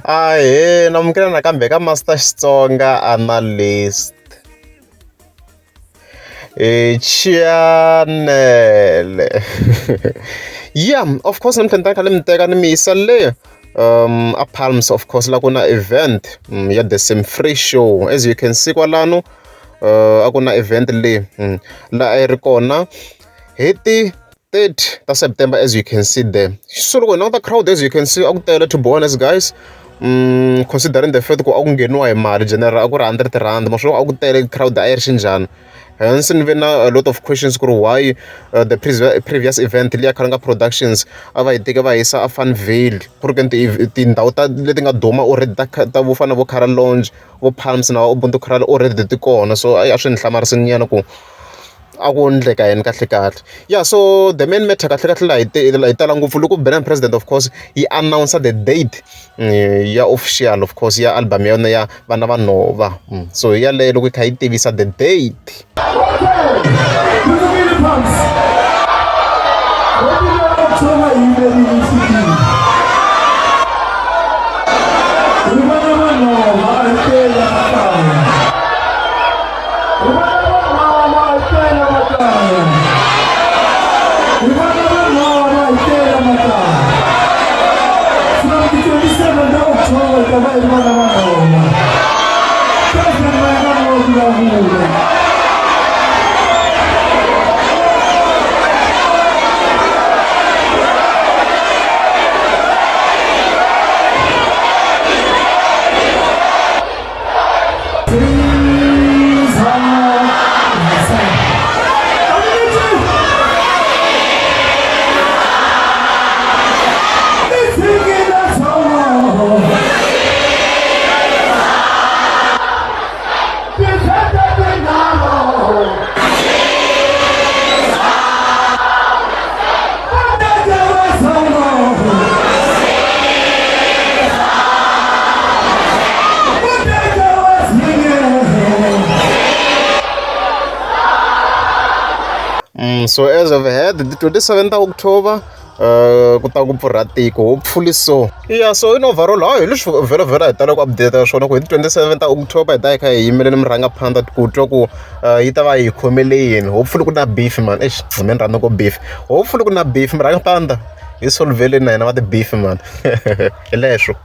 Ahee na amukela nakambe ka Master Xitsonga Analyst chanele yeah of course namuntlha ni ta kha ni mi teka ni mi yisa le a Palms of course la ku na event ya the same free show as you can see kwalano a ku na event leyi la a yi ri kona hi ti 30 ta September as you can see there. So loko hi languta crowd as you can see a ku tele to be honest guys. Considering the fact ku a ku ngheniwa hi mali general a ku ri R100 ma swi a ku tele crowd a yi ri xinjhani. Hence ni ve na a lot of questions ku ri why the previous event liya Khalanga Productions a va yi teke va yisa a Funvale ku ri ke tindhawu ta leti nga duma already ta ta vo fana vo Cara Lounge vo Palms na Ubuntu Kraal already ti kona so a swi ni hlamarisile nyana ku a ku endleka yini kahle kahle yeah so the main matter kahle kahle laha hi hi tala ngopfu loko Benny President of course yi announce the date ya official of course ya album ya yona ya vana va nhova so hi yaleyo loko yi kha yi tivisa the date. So as I've heard, the 27th of October, ku ta ku pfurha tiko hopefully so. Yeah, so in overall hayi hi leswi vhela vhela hi tala ku update swona ku hi ti 27 ta October hi ta hi kha hi yimelele murhangaphandha ku twa ku yi ta va hi khomele yini. Hopefully ku na beef man. Eish, mina ni rhandza ku beef. Hopefully ku na beef murhangaphandha hi solveleni na hina va ti-beef man. Hi leswo.